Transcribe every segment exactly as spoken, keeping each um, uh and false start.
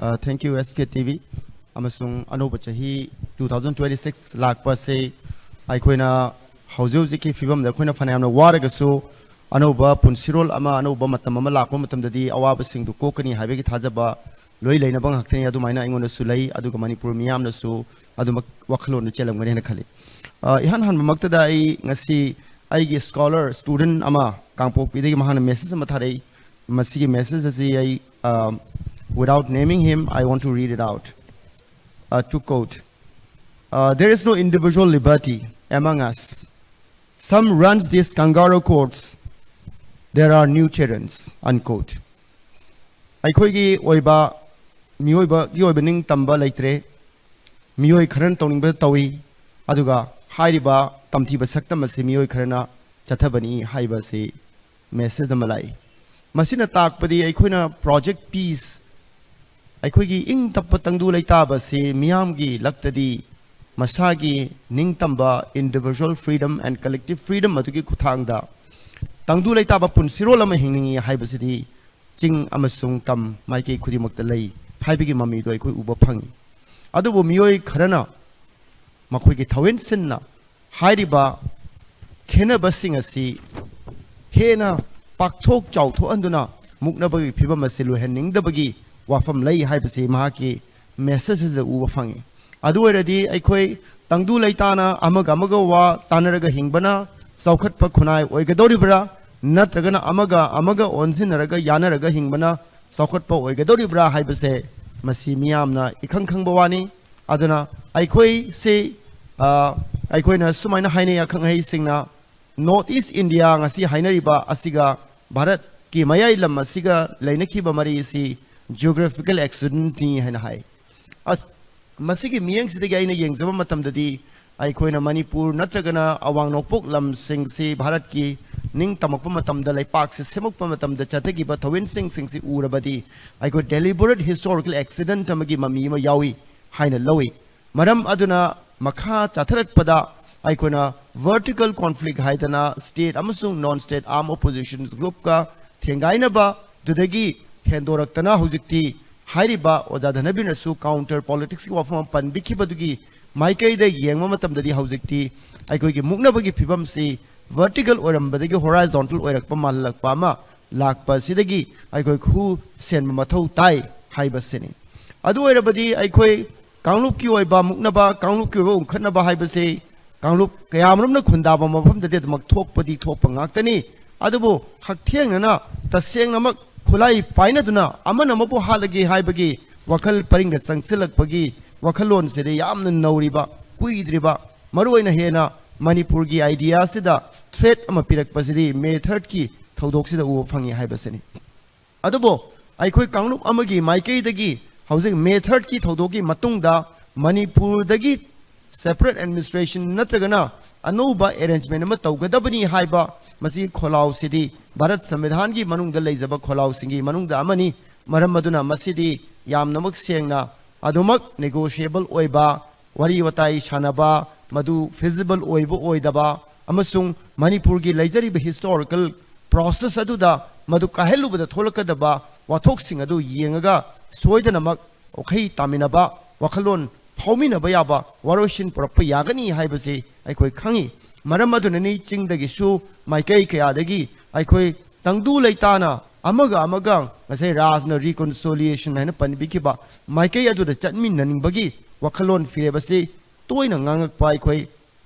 Thank you, S K T V. ꯑꯃꯁꯨꯡ ꯑꯅꯧꯕ ꯆꯍꯤ two thousand twenty six ꯂꯥꯛꯄ ꯑꯁꯤ ꯑꯩꯈꯣꯏꯅ ꯍꯧꯖꯤꯛ ꯍꯧꯖꯤꯛꯀꯤ ꯐꯤꯕꯝꯗ ꯑꯩꯈꯣꯏꯅ ꯐꯅꯌꯥꯝꯅ ꯋꯥꯔꯒꯁꯨ, ꯑꯅꯧꯕ ꯄꯨꯟꯁꯤꯔꯣꯜ ꯑꯃ, ꯑꯅꯧꯕ ꯃꯇꯝ ꯑꯃ ꯂꯥꯛꯄ ꯃꯇꯝꯗꯗꯤ ꯑꯋꯥꯕꯁꯤꯡꯗꯨ ꯀꯣꯛꯀꯅꯤ ꯍꯥꯏꯕꯒꯤ ꯊꯥꯖꯕ ꯂꯣꯏ ꯂꯩꯅꯕ ꯉꯥꯛꯇꯅꯤ꯫ ꯑꯗꯨꯃꯥꯏꯅ ꯑꯩꯉꯣꯟꯗꯁꯨ ꯂꯩ, ꯑꯗꯨꯒ ꯃꯅꯤꯄꯨꯔ ꯃꯤꯌꯥꯝꯅꯁꯨ ꯑꯗꯨꯃꯛ ꯋꯥꯈꯜꯂꯣꯟꯗꯨ ꯆꯦꯜꯂꯝꯒꯅꯤ ꯍꯥꯏꯅ ꯈꯜꯂꯤ꯫ ꯑ, ꯏꯍꯥꯟ ꯍꯥꯟꯕꯃꯛꯇꯗ ꯑꯩ ꯉꯁꯤ ꯑꯩꯒꯤ ꯁ꯭ꯀꯣꯂꯔ ꯁ꯭ꯇꯨꯗꯦꯟ ꯑꯃ ꯀꯥꯡꯄꯣꯛꯄꯤꯗꯒꯤ ꯃꯍꯥꯛꯅ ꯃꯦꯁꯦꯖ ꯑꯃ ꯊꯥꯔꯛꯏ꯫ ꯃꯁꯤꯒꯤ ꯃꯦꯁꯦꯖ ꯑꯁꯤ ꯑꯩ, ꯑ, without naming him, I want to read it out. Uh, to quote, uh, "There is no individual liberty among us. Some runs these kangaroo courts. There are new tyrants," unquote. ꯑꯩꯈꯣꯏꯒꯤ ꯑꯣꯏꯕ, ꯃꯤꯑꯣꯏꯕꯒꯤ ꯑꯣꯏꯕ ꯅꯤꯡꯇꯝꯕ ꯂꯩꯇ꯭ꯔꯦ꯫ ꯃꯤꯑꯣꯏ ꯈꯔꯅ ꯇꯧꯅꯤꯡꯕꯗ ꯇꯧꯏ, ꯑꯗꯨꯒ ꯍꯥꯏꯔꯤꯕ ꯇꯝꯊꯤꯕ ꯁꯛꯇꯝ ꯑꯁꯤ ꯃꯤꯑꯣꯏ ꯈꯔꯅ ꯆꯠꯊꯕꯅꯤ ꯍꯥꯏꯕ ꯑꯁꯤ ꯃꯦꯁꯦꯖ ꯑꯃ ꯂꯥꯛꯏ꯫ ꯃꯁꯤꯅ ꯇꯥꯛꯄꯗꯤ ꯑꯩꯈꯣꯏꯅ Project Peace, ꯑꯩꯈꯣꯏꯒꯤ ꯏꯪ ꯇꯞꯄ ꯇꯪꯗꯨ ꯂꯩꯇꯥꯕ ꯑꯁꯤ ꯃꯤꯌꯥꯝꯒꯤ ꯂꯛꯇꯗꯤ ꯃꯁꯥꯒꯤ ꯅꯤꯡꯇꯝꯕ, individual freedom and collective freedom ꯑꯗꯨꯒꯤ ꯈꯨꯠꯊꯥꯡꯗ ꯇꯪꯗꯨ ꯂꯩꯇꯥꯕ ꯄꯨꯟꯁꯤꯔꯣꯜ ꯑꯃ ꯍꯤꯡꯅꯤꯡꯏ ꯍꯥꯏꯕꯁꯤꯗꯤ ꯆꯤꯡ ꯑꯃꯁꯨꯡ ꯇꯝ ꯃꯥꯏꯀꯩ ꯈꯨꯗꯤꯡꯃꯛꯇ ꯂꯩ ꯍꯥꯏꯕꯒꯤ ꯃꯃꯤꯗꯣ ꯑꯩꯈꯣꯏ ꯎꯕ ꯐꯪꯏ꯫ ꯑꯗꯨꯕꯨ ꯃꯤꯑꯣꯏ ꯈꯔꯅ ꯃꯈꯣꯏꯒꯤ ꯊꯧꯋꯤꯟꯁꯤꯟꯅ ꯍꯥꯏꯔꯤꯕ ꯈꯦꯟꯅꯕꯁꯤꯡ ꯑꯁꯤ ꯍꯦꯟꯅ ꯄꯥꯛꯊꯣꯛ ꯆꯥꯎꯊꯣꯛꯍꯟꯗꯨꯅ ꯃꯨꯛꯅꯕꯒꯤ ꯐꯤꯕꯝ ꯑꯁꯤ ꯂꯣꯏꯍꯟꯅꯤꯡꯗꯕꯒꯤ ꯋꯥꯐꯝ ꯂꯩ ꯍꯥꯏꯕꯁꯤ ꯃꯍꯥꯛꯀꯤ ꯃꯦꯁꯦꯖ ꯑꯁꯤꯗ ꯎꯕ ꯐꯪꯏ꯫ ꯑꯗꯨ ꯑꯣꯏꯔꯗꯤ ꯑꯩꯈꯣꯏ ꯇꯪꯗꯨ ꯂꯩꯇꯥꯅ ꯑꯃꯒ ꯑꯃꯒ ꯋꯥ ꯇꯥꯅꯔꯒ ꯍꯤꯡꯕꯅ ꯆꯥꯎꯈꯠꯄ ꯈꯨꯟꯅꯥꯏ ꯑꯣꯏꯒꯗꯧꯔꯤꯕ꯭ꯔꯥ, ꯅꯠꯇ꯭ꯔꯒꯅ ꯑꯃꯒ ꯑꯃꯒ ꯑꯣꯟꯁꯤꯟꯅꯔꯒ ꯌꯥꯅꯔꯒ ꯍꯤꯡꯕꯅ ꯆꯥꯎꯈꯠꯄ ꯑꯣꯏꯒꯗꯧꯔꯤꯕ꯭ꯔꯥ ꯍꯥꯏꯕꯁꯦ ꯃꯁꯤ ꯃꯤꯌꯥꯝꯅ ꯏꯈꯪ ꯈꯪꯕ ꯋꯥꯅꯤ꯫ ꯑꯗꯨꯅ ꯑꯩꯈꯣꯏꯁꯤ, ꯑ, ꯑꯩꯈꯣꯏꯅ ꯁꯨꯃꯥꯏꯅ ꯍꯥꯏꯅꯩ, ꯑꯈꯪ ꯑꯍꯩꯁꯤꯡꯅ, North East India ꯉꯁꯤ ꯍꯥꯏꯅꯔꯤꯕ ꯑꯁꯤꯒ ꯚꯥꯔꯠꯀꯤ ꯃꯌꯥꯏ ꯂꯝ ꯑꯁꯤꯒ ꯂꯩꯅꯈꯤꯕ ꯃꯔꯤ ꯑꯁꯤ geographical accidentꯅꯤ ꯍꯥꯏꯅ ꯍꯥꯏ꯫ ꯑꯁ, ꯃꯁꯤꯒꯤ ꯃꯤꯠꯌꯦꯡꯁꯤꯗꯒꯤ ꯑꯩꯅ ꯌꯦꯡꯖꯕ ꯃꯇꯝꯗꯗꯤ, ꯑꯩꯈꯣꯏꯅ ꯃꯅꯤꯄꯨꯔ ꯅꯠꯇ꯭ꯔꯒꯅ ꯑꯋꯥꯡ ꯅꯣꯡꯄꯣꯛ ꯂꯝꯁꯤꯡꯁꯤ ꯚꯥꯔꯠꯀꯤ ꯅꯤꯡ ꯇꯝꯃꯛꯄ ꯃꯇꯝꯗ, ꯂꯩꯄꯥꯛꯁꯤ ꯁꯦꯝꯃꯛꯄ ꯃꯇꯝꯗ ꯆꯠꯊꯈꯤꯕ ꯊꯧꯋꯤꯟꯁꯤꯡꯁꯤꯡꯁꯤ ꯎꯔꯕꯗꯤ, ꯑꯩꯈꯣꯏ deliberate historical accident ꯑꯃꯒꯤ ꯃꯃꯤ ꯑꯃ ꯌꯥꯎꯏ ꯍꯥꯏꯅ ꯂꯧꯏ꯫ ꯃꯔꯝ ꯑꯗꯨꯅ ꯃꯈꯥ ꯆꯠꯊꯔꯛꯄꯗ ꯑꯩꯈꯣꯏꯅ vertical conflict ꯍꯥꯏꯗꯅ state ꯑꯃꯁꯨꯡ non state armed opposition groupꯀ ꯊꯦꯡꯒꯥꯏꯅꯕ, ꯑꯗꯨꯗꯒꯤ ꯍꯦꯟꯗꯣꯔꯛꯇꯅ ꯍꯧꯖꯤꯛꯇꯤ ꯍꯥꯏꯔꯤꯕ ꯑꯣꯖꯥ ꯙꯅꯕꯤꯔꯅꯁꯨ counter politicsꯀꯤ ꯋꯥꯐꯝ ꯑꯃ ꯄꯟꯕꯤꯈꯤꯕꯗꯨꯒꯤ ꯃꯥꯏꯀꯩꯗ ꯌꯦꯡꯕ ꯃꯇꯝꯗꯗꯤ, ꯍꯧꯖꯤꯛꯇꯤ ꯑꯩꯈꯣꯏꯒꯤ ꯃꯨꯛꯅꯕꯒꯤ ꯐꯤꯕꯝꯁꯤ vertical ꯑꯣꯏꯔꯝꯕꯗꯒꯤ horizontal ꯑꯣꯏꯔꯛꯄ ꯃꯥꯜꯍꯜꯂꯛꯄ ꯑꯃ ꯂꯥꯛꯄ ꯑꯁꯤꯗꯒꯤ ꯑꯩꯈꯣꯏ ꯈꯨ ꯁꯦꯟꯕ ꯃꯊꯧ ꯇꯥꯏ ꯍꯥꯏꯕꯁꯤꯅꯤ꯫ ꯑꯗꯨ ꯑꯣꯏꯔꯕꯗꯤ ꯑꯩꯈꯣꯏ ꯀꯥꯡꯂꯨꯞꯀꯤ ꯑꯣꯏꯕ ꯃꯨꯛꯅꯕ, ꯀꯥꯡꯂꯨꯞꯀꯤ ꯑꯣꯏꯕ ꯎꯪꯈꯠꯅꯕ ꯍꯥꯏꯕꯁꯤ ꯀꯥꯡꯂꯨꯞ ꯀꯌꯥꯃꯔꯨꯝꯅ ꯈꯨꯟꯗꯥꯕ ꯃꯐꯝꯗꯗꯤ ꯑꯗꯨꯃꯛ ꯊꯣꯛꯄꯗꯤ ꯊꯣꯛꯄ ꯉꯥꯛꯇꯅꯤ꯫ ꯑꯗꯨꯕꯨ ꯍꯛꯊꯦꯡꯅꯅ ꯇꯁꯦꯡꯅꯃꯛ ꯈꯨꯠꯂꯥꯏ ꯄꯥꯏꯅꯗꯨꯅ ꯑꯃꯅ ꯑꯃꯕꯨ ꯍꯥꯠꯂꯒꯦ ꯍꯥꯏꯕꯒꯤ ꯋꯥꯈꯜ ꯄꯔꯤꯡꯗ ꯆꯪꯁꯤꯜꯂꯛꯄꯒꯤ ꯋꯥꯈꯜꯂꯣꯟꯁꯤꯗꯤ ꯌꯥꯝꯅ ꯅꯧꯔꯤꯕ, ꯀꯨꯏꯗ꯭ꯔꯤꯕ, ꯃꯔꯨꯑꯣꯏꯅ ꯍꯦꯟꯅ ꯃꯅꯤꯄꯨꯔꯒꯤ ideaꯁꯤꯗ threat ꯑꯃ ꯄꯤꯔꯛꯄꯁꯤꯗꯤ May thirdꯀꯤ ꯊꯧꯗꯣꯛꯁꯤꯗ ꯎꯕ ꯐꯪꯉꯤ ꯍꯥꯏꯕꯁꯤꯅꯤ꯫ ꯑꯗꯨꯕꯨ ꯑꯩꯈꯣꯏ ꯀꯥꯡꯂꯨꯞ ꯑꯃꯒꯤ ꯃꯥꯏꯀꯩꯗꯒꯤ ꯍꯧꯖꯤꯛ May thirdꯀꯤ ꯊꯧꯗꯣꯛꯀꯤ ꯃꯇꯨꯡꯗ ꯃꯅꯤꯄꯨꯔꯗꯒꯤ separate administration ꯅꯠꯇ꯭ꯔꯒꯅ ꯑꯅꯧꯕ arrangement ꯑꯃ ꯇꯧꯒꯗꯕꯅꯤ ꯍꯥꯏꯕ ꯃꯁꯤꯒꯤ ꯈꯣꯜꯂꯥꯎꯁꯤꯗꯤ ꯚꯥꯔꯠ ꯁꯪꯕꯤꯙꯥꯟꯒꯤ ꯃꯅꯨꯡꯗ ꯂꯩꯖꯕ ꯈꯣꯜꯂꯥꯎꯁꯤꯡꯒꯤ ꯃꯅꯨꯡꯗ ꯑꯃꯅꯤ꯫ ꯃꯔꯝ ꯑꯗꯨꯅ ꯃꯁꯤꯗꯤ ꯌꯥꯝꯅꯃꯛ ꯁꯦꯡꯅ ꯑꯗꯨꯃꯛ negotiable ꯑꯣꯏꯕ ꯋꯥꯔꯤ ꯋꯥꯇꯥꯏ ꯁꯥꯟꯅꯕ, ꯃꯗꯨ feasible ꯑꯣꯏꯕ ꯑꯣꯏꯗꯕ, ꯑꯃꯁꯨꯡ ꯃꯅꯤꯄꯨꯔꯒꯤ ꯂꯩꯖꯔꯤꯕ historical process ꯑꯗꯨꯗ ꯃꯗꯨ ꯀꯥꯏꯍꯜꯂꯨꯕꯗ ꯊꯣꯛꯂꯛꯀꯗꯕ ꯋꯥꯊꯣꯛꯁꯤꯡ ꯑꯗꯨ ꯌꯦꯡꯉꯒ ꯁꯣꯏꯗꯅꯃꯛ ꯋꯥꯈꯩ ꯇꯥꯃꯤꯟꯅꯕ, ꯋꯥꯈꯜꯂꯣꯟ ꯐꯥꯎꯃꯤꯟꯅꯕ ꯌꯥꯕ ꯋꯥꯔꯣꯏꯁꯤꯟ ꯄꯨꯔꯛꯄ ꯌꯥꯒꯅꯤ ꯍꯥꯏꯕꯁꯤ ꯑꯩꯈꯣꯏ ꯈꯪꯉꯤ꯫ ꯃꯔꯝ ꯑꯗꯨꯅꯅꯤ ꯆꯤꯡꯗꯒꯤꯁꯨ ꯃꯥꯏꯀꯩ ꯀꯌꯥꯗꯒꯤ ꯑꯩꯈꯣꯏ ꯇꯪꯗꯨ ꯂꯩꯇꯥꯅ ꯑꯃꯒ ꯑꯃꯒ ꯉꯁꯥꯏ ꯔꯥꯖꯅ reconciliation ꯍꯥꯏꯅ ꯄꯟꯕꯤꯈꯤꯕ ꯃꯥꯏꯀꯩ ꯑꯗꯨꯗ ꯆꯠꯃꯤꯟꯅꯅꯤꯡꯕꯒꯤ ꯋꯥꯈꯜꯂꯣꯟ ꯐꯤꯔꯦꯞ ꯑꯁꯤ ꯇꯣꯏꯅ ꯉꯥꯡꯂꯛꯄ ꯑꯩꯈꯣꯏ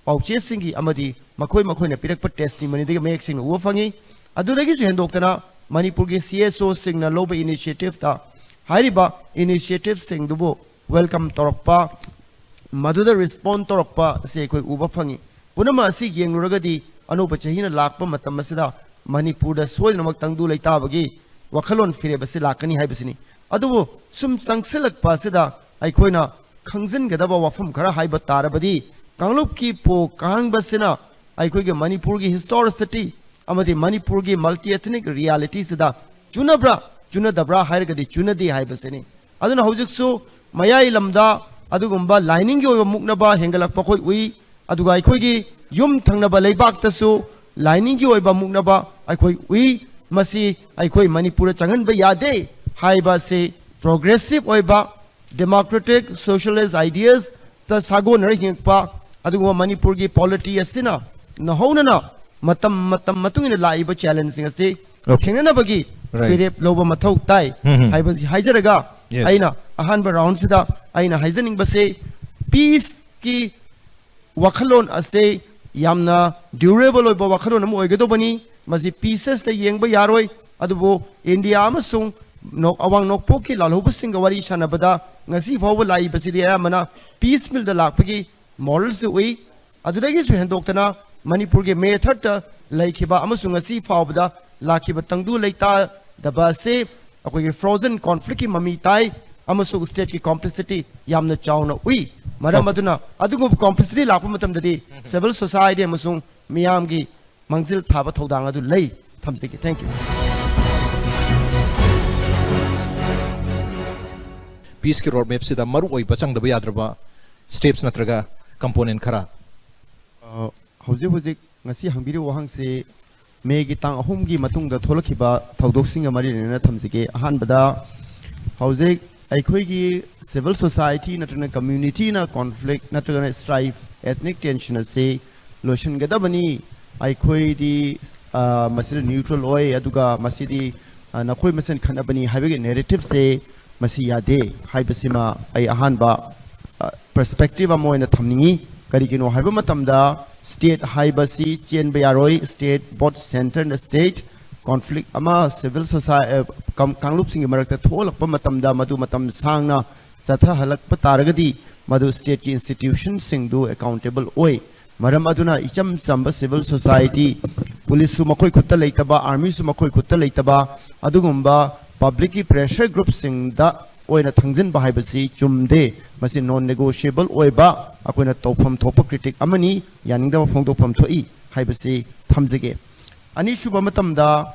ꯄꯥꯎꯆꯦꯁꯤꯡꯒꯤ ꯑꯃꯗꯤ ꯃꯈꯣꯏ ꯃꯈꯣꯏꯅ ꯄꯤꯔꯛꯄ testimonyꯗꯒꯤ ꯃꯌꯦꯛ ꯁꯦꯡꯅ ꯎꯕ ꯐꯪꯉꯤ꯫ ꯑꯗꯨꯗꯒꯤꯁꯨ ꯍꯦꯟꯗꯣꯛꯇꯅ ꯃꯅꯤꯄꯨꯔꯒꯤ CSOꯁꯤꯡꯅ ꯂꯧꯕ initiativeꯇ ꯍꯥꯏꯔꯤꯕ initiativeꯁꯤꯡꯗꯨꯕꯨ welcome ꯇꯧꯔꯛꯄ, ꯃꯗꯨꯗ respond ꯇꯧꯔꯛꯄ ꯑꯁꯤ ꯑꯩꯈꯣꯏ ꯎꯕ ꯐꯪꯉꯤ꯫ ꯄꯨꯝꯅꯃꯛ ꯑꯁꯤ ꯌꯦꯡꯂꯨꯔꯒꯗꯤ ꯑꯅꯧꯕ ꯆꯍꯤꯅ ꯂꯥꯛꯄ ꯃꯇꯝ ꯑꯁꯤꯗ ꯃꯅꯤꯄꯨꯔꯗ ꯁꯣꯏꯗꯅꯃꯛ ꯇꯪꯗꯨ ꯂꯩꯇꯥꯕꯒꯤ ꯋꯥꯈꯜꯂꯣꯟ ꯐꯤꯔꯦꯞ ꯑꯁꯤ ꯂꯥꯛꯀꯅꯤ ꯍꯥꯏꯕꯁꯤꯅꯤ꯫ ꯑꯗꯨꯕꯨ ꯁꯨꯝ ꯆꯪꯁꯤꯜꯂꯛꯄ ꯑꯁꯤꯗ ꯑꯩꯈꯣꯏꯅ ꯈꯪꯖꯤꯟꯒꯗꯕ ꯋꯥꯐꯝ ꯈꯔ ꯍꯥꯏꯕ ꯇꯥꯔꯕꯗꯤ, ꯀꯥꯡꯂꯨꯞꯀꯤ ꯄꯣ ꯀꯥꯡꯕꯁꯤꯅ ꯑꯩꯈꯣꯏꯒꯤ ꯃꯅꯤꯄꯨꯔꯒꯤ historicity ꯑꯃꯗꯤ ꯃꯅꯤꯄꯨꯔꯒꯤ multi ethnic realityꯁꯤꯗ ꯆꯨꯅꯕ꯭ꯔꯥ ꯆꯨꯅꯗꯕ꯭ꯔꯥ ꯍꯥꯏꯔꯒꯗꯤ ꯆꯨꯅꯗꯦ ꯍꯥꯏꯕꯁꯤꯅꯤ꯫ ꯑꯗꯨꯅ ꯍꯧꯖꯤꯛꯁꯨ ꯃꯌꯥꯏ ꯂꯝꯗ ꯑꯗꯨꯒꯨꯝꯕ ꯂꯥꯏꯅꯤꯡꯒꯤ ꯑꯣꯏꯕ ꯃꯨꯛꯅꯕ ꯍꯦꯟꯒꯠꯂꯛꯄ ꯑꯩꯈꯣꯏ ꯎꯏ꯫ ꯑꯗꯨꯒ ꯑꯩꯈꯣꯏꯒꯤ ꯌꯨꯝ ꯊꯪꯅꯕ ꯂꯩꯕꯥꯛꯇꯁꯨ ꯂꯥꯏꯅꯤꯡꯒꯤ ꯑꯣꯏꯕ ꯃꯨꯛꯅꯕ ꯑꯩꯈꯣꯏ ꯎꯏ꯫ ꯃꯁꯤ ꯑꯩꯈꯣꯏ ꯃꯅꯤꯄꯨꯔꯗ ꯆꯪꯍꯟꯕ ꯌꯥꯗꯦ ꯍꯥꯏꯕ ꯑꯁꯤ ꯄ꯭ꯔꯣꯒ꯭ꯔꯦꯁꯤꯚ ꯑꯣꯏꯕ ꯗꯦꯃꯣꯀ꯭ꯔꯦꯇꯤꯛ ꯁꯣꯁꯤꯌꯦꯂꯤꯁ ꯑꯥꯏꯗꯤꯌꯥꯁꯇ ꯁꯥꯒꯣꯟꯅꯔ ꯍꯤꯡꯉꯛꯄ ꯑꯗꯨꯒꯨꯝꯕ ꯃꯅꯤꯄꯨꯔꯒꯤ ꯄꯣꯂꯤꯇꯤ ꯑꯁꯤꯅ ꯅꯧꯍꯧꯅꯅ ꯃꯇꯝ ꯃꯇꯝ ꯃꯇꯨꯡ ꯏꯟꯅ ꯂꯥꯛꯏꯕ ꯆꯦꯂꯦꯟꯖꯁꯤꯡ ꯑꯁꯤ Okay. ꯊꯦꯡꯅꯅꯕꯒꯤ Right. ꯐꯤꯔꯦꯞ ꯂꯧꯕ ꯃꯊꯧ ꯇꯥꯏ ꯎꯝ, ꯎꯝ. ꯍꯥꯏꯕꯁꯤ ꯍꯥꯏꯖꯔꯒ Yes. ꯑꯩꯅ ꯑꯍꯥꯟꯕ ꯔꯥꯎꯟꯁꯤꯗ ꯑꯩꯅ ꯍꯥꯏꯖꯅꯤꯡꯕꯁꯤ ꯄꯤꯁꯀꯤ ꯋꯥꯈꯜꯂꯣꯟ ꯑꯁꯤ ꯌꯥꯝꯅ ꯗ꯭ꯌꯨꯔꯦꯕꯜ ꯑꯣꯏꯕ ꯋꯥꯈꯜꯂꯣꯟ ꯑꯃ ꯑꯣꯏꯒꯗꯧꯕꯅꯤ꯫ ꯃꯁꯤ ꯄꯤꯁꯦꯁꯇ ꯌꯦꯡꯕ ꯌꯥꯔꯣꯏ꯫ ꯑꯗꯨꯕꯨ ꯏꯟꯗꯤꯌꯥ ꯑꯃꯁꯨꯡ ꯅꯣꯛ-, ꯑꯋꯥꯡ ꯅꯣꯡꯄꯣꯛꯀꯤ ꯂꯥꯜꯍꯧꯕꯁꯤꯡꯒ ꯋꯥꯔꯤ ꯁꯥꯟꯅꯕꯗ ꯉꯁꯤ ꯐꯥꯎꯕ ꯂꯥꯛꯏꯕꯁꯤꯗꯤ ꯑꯌꯥꯝꯕꯅ ꯄꯤꯁ ꯃꯤꯜꯗ ꯂꯥꯛꯄꯒꯤ ꯃꯣꯔꯦꯜꯁꯨ ꯎꯏ꯫ ꯑꯗꯨꯗꯒꯤꯁꯨ ꯍꯦꯟꯗꯣꯛꯇꯅ ꯃꯅꯤꯄꯨꯔꯒꯤ ꯃꯦ ꯊꯥꯔꯠꯇ ꯂꯩꯈꯤꯕ ꯑꯃꯁꯨꯡ ꯉꯁꯤ ꯐꯥꯎꯕꯗ ꯂꯥꯛꯈꯤꯕ ꯇꯪꯗꯨ ꯂꯩꯇꯥꯗꯕ ꯑꯁꯤ ꯑꯩꯈꯣꯏꯒꯤ ꯐ꯭ꯔꯣꯖꯟ ꯀꯣꯟꯐ꯭ꯂꯤꯛꯀꯤ ꯃꯃꯤ ꯇꯥꯏ ꯑꯃꯁꯨꯡ ꯁ꯭ꯇꯦꯠꯀꯤ ꯀꯣꯝꯄ꯭ꯂꯤꯁꯤꯇꯤ ꯌꯥꯝꯅ ꯆꯥꯎꯅ ꯎꯏ꯫ ꯃꯔꯝ Okay. ꯑꯗꯨꯅ ꯑꯗꯨꯒꯨꯝꯕ ꯀꯣꯝꯄ꯭ꯂꯤꯁꯤꯇꯤ ꯂꯥꯛꯄ ꯃꯇꯝꯗꯗꯤ ꯁꯤꯚꯤꯜ ꯁꯣꯁꯥꯏꯇꯤ ꯑꯃꯁꯨꯡ ꯃꯤꯌꯥꯝꯒꯤ ꯃꯥꯡꯖꯤꯜ ꯊꯥꯕ ꯊꯧꯗꯥꯡ ꯑꯗꯨ ꯂꯩ꯫ ꯊꯝꯖꯒꯦ꯫ Thank you. ꯄꯤꯁꯀꯤ ꯔꯣꯗ ꯃꯦꯞꯁꯤꯗ ꯃꯔꯨ ꯑꯣꯏꯕ ꯆꯪꯗꯕ ꯌꯥꯗ꯭ꯔꯕ ꯁ꯭ꯇꯦꯞꯁ ꯅꯠꯇ꯭ꯔꯒ ꯀꯝꯄꯣꯅꯦꯟ ꯈꯔ? ꯑ, ꯍꯧꯖꯤꯛ ꯍꯧꯖꯤꯛ ꯉꯁꯤ ꯍꯪꯕꯤꯔꯤꯕ ꯋꯥꯍꯪꯁꯤ ꯃꯦꯒꯤ ꯇꯥꯡ ꯑꯍꯨꯝꯒꯤ ꯃꯇꯨꯡꯗ ꯊꯣꯛꯂꯛꯈꯤꯕ ꯊꯧꯗꯣꯛꯁꯤꯡꯒ ꯃꯔꯤ ꯂꯩꯅꯅ ꯊꯝꯖꯒꯦ꯫ ꯑꯍꯥꯟꯕꯗ, ꯍꯧꯖꯤꯛ ꯑꯩꯈꯣꯏꯒꯤ ꯁꯤꯚꯤꯜ ꯁꯣꯁꯥꯏꯇꯤ ꯅꯠꯇ꯭ꯔꯒꯅ ꯀꯝꯃ꯭ꯌꯨꯅꯤꯇꯤꯅ ꯀꯣꯟꯐ꯭ꯂꯤꯛ ꯅꯠꯇ꯭ꯔꯒꯅ ꯁ꯭ꯇ꯭ꯔꯥꯏꯐ, ꯑꯦꯊꯅꯤꯛ ꯇꯦꯟꯁꯟ ꯑꯁꯤ ꯂꯣꯏꯁꯤꯟꯒꯗꯕꯅꯤ꯫ ꯑꯩꯈꯣꯏꯗꯤ, ꯑ, ꯃꯁꯤꯗ ꯅ꯭ꯌꯨꯇ꯭ꯔꯦꯜ ꯑꯣꯏ, ꯑꯗꯨꯒ ꯃꯁꯤꯗꯤ, ꯑ, ꯅꯈꯣꯏ ꯃꯁꯦꯟ ꯈꯠꯅꯕꯅꯤ ꯍꯥꯏꯕꯒꯤ ꯅꯦꯔꯦꯇꯤꯞꯁꯦ ꯃꯁꯤ ꯌꯥꯗꯦ ꯍꯥꯏꯕꯁꯤꯃ ꯑꯩ ꯑꯍꯥꯟꯕ, ꯑ, ꯄꯔꯁꯄꯦꯛꯇꯤꯚ ꯑꯃ ꯑꯣꯏꯅ ꯊꯝꯅꯤꯡꯏ꯫ ꯀꯔꯤꯒꯤꯅꯣ ꯍꯥꯏꯕ ꯃꯇꯝꯗ ꯁ꯭ꯇꯦꯠ ꯍꯥꯏꯕꯁꯤ ꯆꯦꯟꯕ ꯌꯥꯔꯣꯏ꯫ State, both centre and state conflict ꯑꯃ ꯁꯤꯚꯤꯜ ꯁꯣꯁꯥꯏ-, ꯑ, ꯀꯝ-, ꯀꯥꯡꯂꯨꯞꯁꯤꯡꯒꯤ ꯃꯔꯛꯇ ꯊꯣꯛꯍꯜꯂꯛꯄ ꯃꯇꯝꯗ ꯃꯗꯨ ꯃꯇꯝ ꯁꯥꯡꯅ ꯆꯠꯊꯍꯜꯂꯛꯄ ꯇꯥꯔꯒꯗꯤ ꯃꯗꯨ ꯁ꯭ꯇꯦꯠꯀꯤ ꯏꯟꯁꯇꯤꯇ꯭ꯌꯨꯁꯟꯁꯤꯡꯗꯨ ꯑꯦꯀꯥꯎꯟꯇꯦꯕꯜ ꯑꯣꯏ꯫ ꯃꯔꯝ ꯑꯗꯨꯅ ꯏꯆꯝ ꯆꯝꯕ ꯁꯤꯚꯤꯜ ꯁꯣꯁꯥꯏꯇꯤ, ꯄꯨꯂꯤꯁꯁꯨ ꯃꯈꯣꯏ ꯈꯨꯠꯇ ꯂꯩꯇꯕ, ꯑꯥꯔꯃꯤꯁꯨ ꯃꯈꯣꯏ ꯈꯨꯠꯇ ꯂꯩꯇꯕ, ꯑꯗꯨꯒꯨꯝꯕ ꯄꯕ꯭ꯂꯤꯛꯀꯤ ꯄ꯭ꯔꯦꯁꯔ ꯒ꯭ꯔꯨꯞꯁꯤꯡꯗ ꯑꯣꯏꯅ ꯊꯪꯖꯤꯟꯕ ꯍꯥꯏꯕꯁꯤ ꯆꯨꯝꯗꯦ꯫ ꯃꯁꯤ ꯅꯣꯟ ꯅꯦꯒꯣꯁꯤꯌꯦꯕꯜ ꯑꯣꯏꯕ ꯑꯩꯈꯣꯏꯅ ꯇꯧꯐꯝ ꯊꯣꯛꯄ ꯀ꯭ꯔꯤꯇꯤꯛ ꯑꯃꯅꯤ, ꯌꯥꯅꯤꯡꯗꯕ ꯐꯣꯡꯗꯣꯛꯐꯝ ꯊꯣꯛꯏ ꯍꯥꯏꯕꯁꯤ ꯊꯝꯖꯒꯦ꯫ ꯑꯅꯤꯁꯨꯕ ꯃꯇꯝꯗ,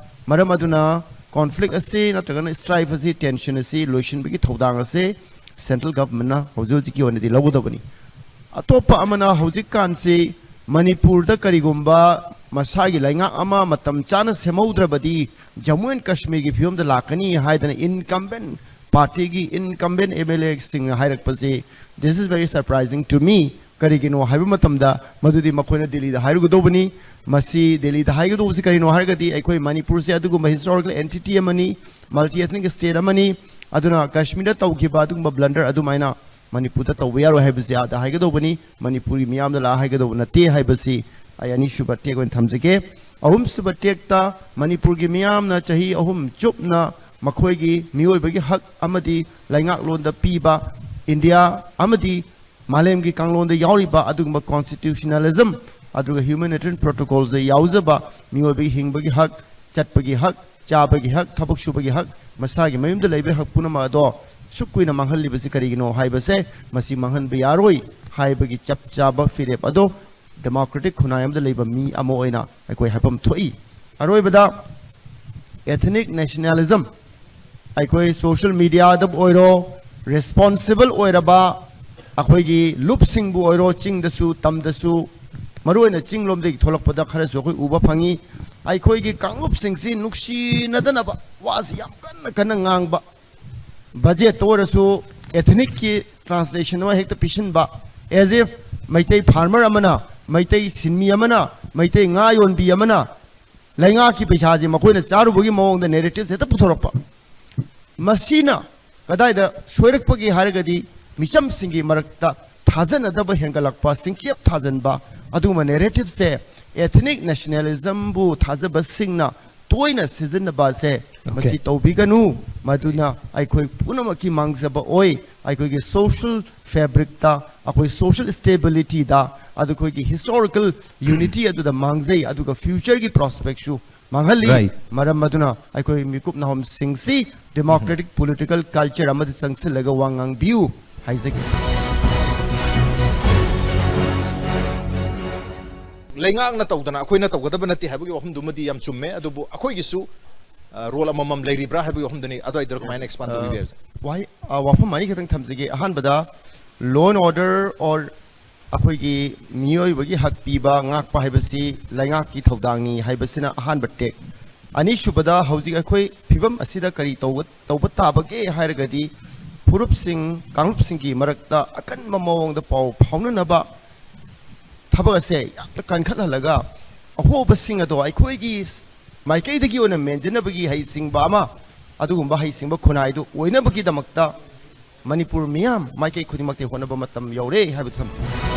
ꯃꯔꯝ ꯑꯗꯨꯅ ꯀꯣꯟꯐ꯭ꯂꯤꯛ ꯑꯁꯤ ꯅꯠꯇ꯭ꯔꯒꯅ ꯁ꯭ꯇ꯭ꯔꯥꯏꯐ ꯑꯁꯤ, ꯇꯦꯟꯁꯟ ꯑꯁꯤ ꯂꯣꯏꯁꯤꯟꯕꯒꯤ ꯊꯧꯗꯥꯡ ꯑꯁꯤ ꯁꯦꯟꯇ꯭ꯔꯦꯜ ꯒꯚꯔꯟꯃꯦꯟꯠꯅ ꯍꯧꯖꯤꯛ ꯍꯧꯖꯤꯛꯀꯤ ꯑꯣꯏꯅꯗꯤ ꯂꯧꯒꯗꯕꯅꯤ꯫ ꯑꯇꯣꯞꯄ ꯑꯃꯅ ꯍꯧꯖꯤꯛꯀꯥꯟꯁꯤ ꯃꯅꯤꯄꯨꯔꯗ ꯀꯔꯤꯒꯨꯝꯕ ꯃꯁꯥꯒꯤ ꯂꯩꯉꯥꯛ ꯑꯃ ꯃꯇꯝ ꯆꯥꯅ ꯁꯦꯝꯍꯧꯗ꯭ꯔꯕꯗꯤ ꯖꯝꯃꯨ ꯑꯦꯟ ꯀꯥꯁꯃꯤꯔꯒꯤ ꯐꯤꯕꯝꯗ ꯂꯥꯛꯀꯅꯤ ꯍꯥꯏꯗꯅ ꯏꯟꯀꯝꯕꯦꯟꯠ party ꯒꯤ incumbent M L A ꯁꯤꯡꯅ ꯍꯥꯏꯔꯛꯄꯁꯤ, this is very surprising to me. ꯀꯔꯤꯒꯤꯅꯣ ꯍꯥꯏꯕ ꯃꯇꯝꯗ, ꯃꯗꯨꯗꯤ ꯃꯈꯣꯏꯅ ꯗꯤꯜꯂꯤꯗ ꯍꯥꯏꯔꯨꯒꯗꯧꯕꯅꯤ꯫ ꯃꯁꯤ ꯗꯤꯜꯂꯤꯗ ꯍꯥꯏꯒꯗꯧꯕꯁꯤ ꯀꯔꯤꯅꯣ ꯍꯥꯏꯔꯒꯗꯤ, ꯑꯩꯈꯣꯏ ꯃꯅꯤꯄꯨꯔꯁꯦ ꯑꯗꯨꯒꯨꯝꯕ historical entity ꯑꯃꯅꯤ, multi ethnic state ꯑꯃꯅꯤ꯫ ꯑꯗꯨꯅ ꯀꯥꯁꯃꯤꯔꯗ ꯇꯧꯈꯤꯕ ꯑꯗꯨꯒꯨꯝꯕ blunder ꯑꯗꯨꯃꯥꯏꯅ ꯃꯅꯤꯄꯨꯔꯗ ꯇꯧꯕ ꯌꯥꯔꯣꯏ ꯍꯥꯏꯕꯁꯤ ꯑꯥꯗ ꯍꯥꯏꯒꯗꯧꯕꯅꯤ, ꯃꯅꯤꯄꯨꯔꯒꯤ ꯃꯤꯌꯥꯝꯗ ꯂꯥꯛꯑ ꯍꯥꯏꯒꯗꯧꯕ ꯅꯠꯇꯦ ꯍꯥꯏꯕꯁꯤ ꯑꯩ ꯑꯅꯤꯁꯨꯕ take ꯑꯣꯏꯅ ꯊꯝꯖꯒꯦ꯫ ꯑꯍꯨꯝꯁꯨꯕ take ꯇ, ꯃꯅꯤꯄꯨꯔꯒꯤ ꯃꯤꯌꯥꯝꯅ ꯆꯍꯤ ꯑꯍꯨꯝ ꯆꯨꯞꯅ ꯃꯈꯣꯏꯒꯤ ꯃꯤꯑꯣꯏꯕꯒꯤ ꯍꯛ ꯑꯃꯗꯤ ꯂꯩꯉꯥꯛꯂꯣꯟꯗ ꯄꯤꯕ, ꯏꯟꯗꯤꯌꯥ ꯑꯃꯗꯤ ꯃꯥꯂꯦꯝꯒꯤ ꯀꯥꯡꯂꯣꯟꯗ ꯌꯥꯎꯔꯤꯕ ꯑꯗꯨꯒꯨꯝꯕ constitutionalism ꯑꯗꯨꯒ humanitarian protocol ꯁꯦ ꯌꯥꯎꯖꯕ, ꯃꯤꯑꯣꯏꯕꯒꯤ ꯍꯤꯡꯕꯒꯤ ꯍꯛ, ꯆꯠꯄꯒꯤ ꯍꯛ, ꯆꯥꯕꯒꯤ ꯍꯛ, ꯊꯕꯛ ꯁꯨꯕꯒꯤ ꯍꯛ, ꯃꯁꯥꯒꯤ ꯃꯌꯨꯝꯗ ꯂꯩꯕꯒꯤ ꯍꯛ ꯄꯨꯝꯅꯃꯛ ꯑꯗꯣ ꯁꯨꯛ ꯀꯨꯏꯅ ꯃꯥꯡꯍꯜꯂꯤꯕꯁꯤ ꯀꯔꯤꯒꯤꯅꯣ ꯍꯥꯏꯕꯁꯦ, ꯃꯁꯤ ꯃꯥꯡꯍꯟꯕ ꯌꯥꯔꯣꯏ ꯍꯥꯏꯕꯒꯤ ꯆꯞ ꯆꯥꯕ ꯐꯤꯔꯦꯞ ꯑꯗꯣ democratic ꯈꯨꯟꯅꯥꯏ ꯑꯃꯗ ꯂꯩꯕ ꯃꯤ ꯑꯃ ꯑꯣꯏꯅ ꯑꯩꯈꯣꯏ ꯍꯥꯏꯐꯝ ꯊꯣꯛꯏ꯫ ꯑꯔꯣꯏꯕꯗ, ethnic nationalism, ꯑꯩꯈꯣꯏ social media ꯗꯕꯨ ꯑꯣꯏꯔꯣ, responsible ꯑꯣꯏꯔꯕ ꯑꯩꯈꯣꯏꯒꯤ ꯂꯨꯞꯁꯤꯡꯕꯨ ꯑꯣꯏꯔꯣ, ꯆꯤꯡꯗꯁꯨ ꯇꯝꯗꯁꯨ, ꯃꯔꯨꯑꯣꯏꯅ ꯆꯤꯡ ꯂꯣꯝꯗꯒꯤ ꯊꯣꯛꯂꯛꯄꯗ ꯈꯔꯁꯨ ꯑꯩꯈꯣꯏ ꯎꯕ ꯐꯪꯉꯤ꯫ ꯑꯩꯈꯣꯏꯒꯤ ꯀꯥꯡꯂꯨꯞꯁꯤꯡꯁꯤ ꯅꯨꯡꯁꯤꯅꯗꯅꯕ ꯋꯥꯁꯤ ꯌꯥꯝ ꯀꯟꯅ ꯀꯟꯅ ꯉꯥꯡꯕ, budget ꯇ ꯑꯣꯏꯔꯁꯨ ethnic ꯀꯤ translation ꯑꯃ ꯍꯦꯛꯇ ꯄꯤꯁꯤꯟꯕ, as if ꯃꯩꯇꯩ farmer ꯑꯃꯅ, ꯃꯩꯇꯩ ꯁꯤꯟꯃꯤ ꯑꯃꯅ, ꯃꯩꯇꯩ ꯉꯥ ꯌꯣꯟꯕꯤ ꯑꯃꯅ ꯂꯩꯉꯥꯛꯀꯤ ꯄꯩꯁꯥꯁꯦ ꯃꯈꯣꯏꯅ ꯆꯥꯔꯨꯕꯒꯤ ꯃꯑꯣꯡꯗ narrative ꯁꯦ ꯍꯦꯛꯇ ꯄꯨꯊꯣꯔꯛꯄ꯫ ꯃꯁꯤꯅ ꯀꯗꯥꯏꯗ ꯁꯣꯏꯔꯛꯄꯒꯦ ꯍꯥꯏꯔꯒꯗꯤ, ꯃꯤꯆꯝꯁꯤꯡꯒꯤ ꯃꯔꯛꯇ ꯊꯥꯖꯅꯗꯕ ꯍꯦꯟꯒꯠꯂꯛꯄ, ꯁꯤꯡꯆꯦꯞ ꯊꯥꯖꯟꯕ, ꯑꯗꯨꯒꯨꯝꯕ narrative ꯁꯦ, ethnic nationalism ꯕꯨ ꯊꯥꯖꯕꯁꯤꯡꯅ ꯇꯣꯏꯅ ꯁꯤꯖꯤꯟꯅꯕ ꯑꯁꯦ, okay, ꯃꯁꯤ ꯇꯧꯕꯤꯒꯅꯨ꯫ ꯃꯗꯨꯅ ꯑꯩꯈꯣꯏ ꯄꯨꯝꯅꯃꯛꯀꯤ ꯃꯥꯡꯖꯕ ꯑꯣꯏ꯫ ꯑꯩꯈꯣꯏꯒꯤ social fabric ꯇ, ꯑꯩꯈꯣꯏ social stability ꯗ, ꯑꯗꯨ ꯑꯩꯈꯣꯏꯒꯤ historical unity ꯑꯗꯨꯗ ꯃꯥꯡꯖꯩ, ꯑꯗꯨꯒ future ꯒꯤ prospect ꯁꯨ ꯃꯥꯡꯍꯜꯂꯤ꯫ Right. ꯃꯔꯝ ꯑꯗꯨꯅ ꯑꯩꯈꯣꯏ ꯃꯤꯀꯨꯞ ꯅꯥꯍꯣꯝꯁꯤꯡꯁꯤ democratic political culture ꯑꯃꯗ ꯆꯪꯁꯤꯜꯂꯒ ꯋꯥ ꯉꯥꯡꯕꯤꯌꯨ ꯍꯥꯏꯖꯒꯦ꯫ ꯂꯩꯉꯥꯛꯅ ꯇꯧꯗꯅ ꯑꯩꯈꯣꯏꯅ ꯇꯧꯒꯗꯕ ꯅꯠꯇꯦ ꯍꯥꯏꯕꯒꯤ ꯋꯥꯐꯝꯗꯨꯃꯗꯤ ꯌꯥꯝ ꯆꯨꯝꯃꯦ, ꯑꯗꯨꯕꯨ ꯑꯩꯈꯣꯏꯒꯤꯁꯨ, ꯑ, role ꯑꯃꯃꯝ ꯂꯩꯔꯤꯕ꯭ꯔꯥ ꯍꯥꯏꯕꯒꯤ ꯋꯥꯐꯝꯗꯨꯅꯤ꯫ ꯑꯗꯨꯋꯥꯏꯗꯨꯗ ꯀꯃꯥꯏꯅ expand ꯑ, ꯇꯧꯕꯤꯕ ꯌꯥꯏ? ꯋꯥꯍꯩ, ꯑ, ꯋꯥꯐꯝ ꯑꯅꯤꯈꯛꯇꯪ ꯊꯝꯖꯒꯦ꯫ ꯑꯍꯥꯟꯕꯗ, law and order or ꯑꯩꯈꯣꯏꯒꯤ ꯃꯤꯑꯣꯏꯕꯒꯤ ꯍꯛ ꯄꯤꯕ, ꯉꯥꯛꯄ ꯍꯥꯏꯕꯁꯤ ꯂꯩꯉꯥꯛꯀꯤ ꯊꯧꯗꯥꯡꯅꯤ ꯍꯥꯏꯕꯁꯤꯅ ꯑꯍꯥꯟꯕ take꯫ ꯑꯅꯤꯁꯨꯕꯗ, ꯍꯧꯖꯤꯛ ꯑꯩꯈꯣꯏ ꯐꯤꯕꯝ ꯑꯁꯤꯗ ꯀꯔꯤ ꯇꯧꯕ ꯇꯧꯕ ꯇꯥꯕꯒꯦ ꯍꯥꯏꯔꯒꯗꯤ, ꯐꯨꯔꯨꯞꯁꯤꯡ, ꯀꯥꯡꯂꯨꯞꯁꯤꯡꯒꯤ ꯃꯔꯛꯇ ꯑꯀꯟꯕ ꯃꯑꯣꯡꯗ ꯄꯥꯎ ꯐꯥꯎꯅꯅꯕ ꯊꯕꯛ ꯑꯁꯦ ꯌꯥꯝꯅ ꯀꯟꯈꯠꯍꯜꯂꯒ, ꯑꯍꯣꯕꯁꯤꯡ ꯑꯗꯣ ꯑꯩꯈꯣꯏꯒꯤ ꯃꯥꯏꯀꯩꯗꯒꯤ ꯑꯣꯏꯅ ꯃꯦꯟꯖꯅꯕꯒꯤ ꯍꯩꯁꯤꯡꯕ ꯑꯃ, ꯑꯗꯨꯒꯨꯝꯕ ꯍꯩꯁꯤꯡꯕ ꯈꯨꯟꯅꯥꯏꯗꯨ ꯑꯣꯏꯅꯕꯒꯤꯗꯃꯛꯇ ꯃꯅꯤꯄꯨꯔ ꯃꯤꯌꯥꯝ ꯃꯥꯏꯀꯩ ꯈꯨꯗꯤꯡꯃꯛꯇ ꯍꯣꯠꯅꯕ ꯃꯇꯝ ꯌꯧꯔꯦ ꯍꯥꯏꯕꯗꯨ ꯊꯝꯖꯒꯦ꯫